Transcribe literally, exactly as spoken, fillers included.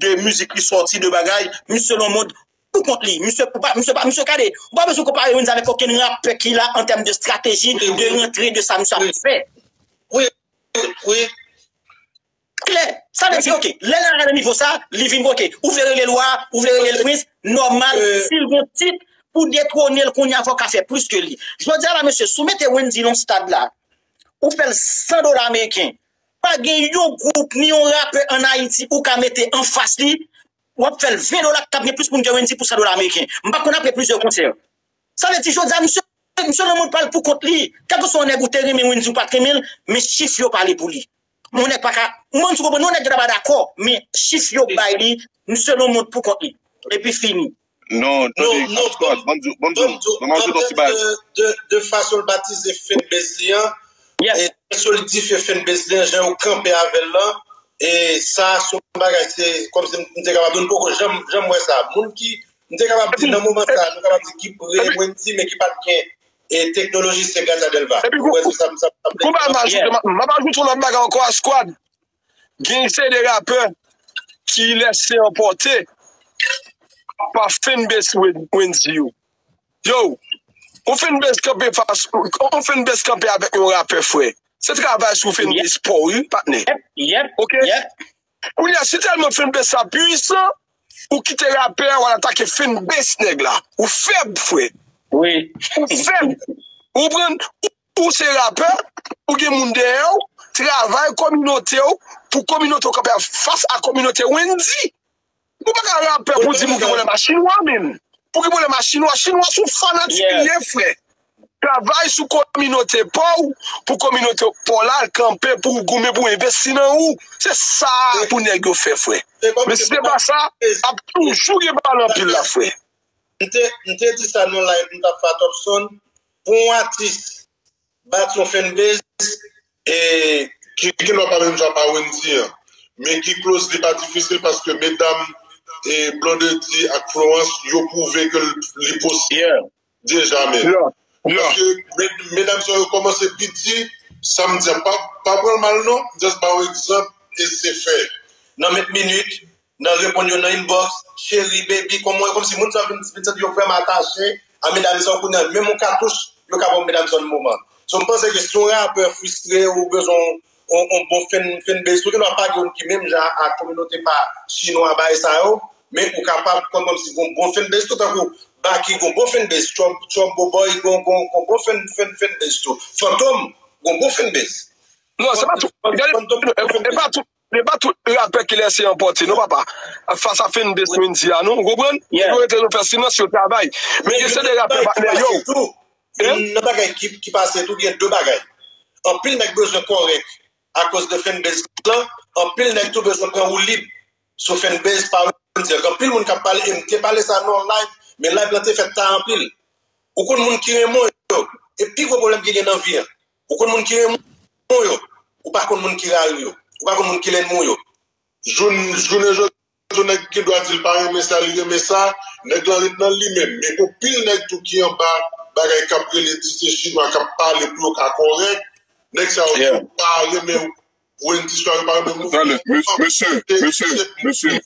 de mizik li sòti, de bagay, misye nan mond pou kont li. Misye pa, misye pa, misye gade, ou pa bezwen konpare Wendy avèk okenn rapè ki la an tèm de strateji, de rantre, de sa misye ap fè. Wi, wi. Klè, sa vle di, oke, lè l rive nan nivo sa, li vin oke. Ou vle rele l wa, ou vle rele l prens, nòmal, si l gen tit pou detwone l kounye a, fò w ka fè plis ke li. Jodi a la, mesye, si w mete Wendy nan stad la, ou fè l san dola ameriken, pa gen yon gwoup ni yon rapè ann Ayiti ou ka mete anfas li, w ap fè l ven dola k ap gen plis moun ke Wendy pou san dola ameriken. M p ap konn apre plizyè konsè. Sa vle di, jodi a, misye, misye nan mond pa l pou kont li. Kèlkeswa yon nèg ou te renmen Wendy ou pa t renmen l, men chif yo pale pou li. Yon nèg pa ka, m konprann si w konprann, yon nèg yo ta pa dakò, men chif yo bay li, misye nan mond pou kont li. Epi fini. Non, tande, Squad, ban m di w, ban m di w, ban m ajoute yon ti bagay. De fason l batize fanbase li an, e solidife fanbase li an, jan yo kanpe avè l lan, e sa se yon bagay, se kòmsi m te kapab di w, m poko janm, janm wè sa. Moun ki, m te kapab di nan moman sa, nou kapab di ki pre Wendy, men ki pa t gen e teknoloji se Gaza Delva. Epi kou, kou ba m ajoute, m ap ajoute yon lòt bagay ankò a Squad. Gen se de rapè ki lèse anpòte pa fanbase Wendy yo. Yo, ou fanbase kanpe fas, ou fanbase kanpe avèk yon rapè frè. Se travay sou fanbase pa w wi, patnè. Ok? Kounye a, si tèlman fanbase sa pwisan, ou kite rapè a, w al atake fanbase nèg la. Ou fèb, frè. Ou fèb. Ou konprann? Ou se rapè, ou gen moun dèyè w, travay kominote w, pou kominote w kanpe fas a kominote Wendy. Ou pa ka rapè pou di m ou gen pwoblèm a chinwa menm. Pou gen pwoblèm a chinwa, chinwa se yon fanatik li ye, frè. Travay sou kominote pa w, pou kominote pa w la kanpe, pou w goumen, pou w envesti nan ou. Se sa pou nèg yo fè, frè. Men si se pa sa, ap toujou gen pale anpil la, frè. M te, m te di sa nan live m t ap fè a Topson, pou yon atis bat yon fanbase, e ki, ki gen dwa pa menm jan pa Wendy an, men ki close li pa difisil paske medam e Blondedy ak Florence yo pwouve ke li posib deja men. Paske medam sa yo kòmanse piti, sa m di a pa, pa pran l mal non, just ba yon egzanp, e se fè. Nan menm minit, nan reponn yo nan inbox, cheri, baby, kòman w ye, kòmsi moun sa vin, vin santi yo vrèman atache a medam sa, kounye a menm yon katouch yo ka ba medam sa nan moman. So m panse ke si yon rapè fristre ou bezwen yon, yon bon fan, fanbase, ou gen dwa pa gen youn ki menm jan ak kominote pa chinwa bagay sa yo, men ou kapab konn kòmsi gon bon fanbase tou, tankou Baky gon bon fanbase, Trump, Trump Boboy gon, gon, gon bon fan, fan, fanbase tou, Fantom gon bon fanbase. Non, se pa tout. Gade, e pa tout. Se pa tout rapè ki lèse anpòte non papa. Fas a fanbase Wendy a non, ou konprann? Yo rete yo fè silans, yo travay. Men gen se de rapè patnè yo. Nan bagay ki, ki pase tou, gen de bagay. Anpil nèg bezwen kòrèk akoz de fanbase lan, anpil nèg tou bezwen pran woulib sou fanbase pa Wendy an. Gen anpil moun k ap pale, e m te pale sa nan live, men live lan te fèt ta anpil. Ou konn moun ki renmen w yo, e pi gwo pwoblèm ki gen nan vi an. Ou konn moun ki renmen w yo, ou pa konn moun ki rayi w yo, ou pa konn moun ki lènmi w yo. Jounen, jounen jodi a, nèg gen dwa di l pa renmen sa, li renmen sa, nèg lan ret nan li menm. Men gon pil nèg tou ki anba bagay k ap rele di se chinwa k ap pale pou yo ka kòrèk. Nèg sa yo tou pa renmen Wendy, swa yo pa renmen mouvman. Mesye, mesye, mesye.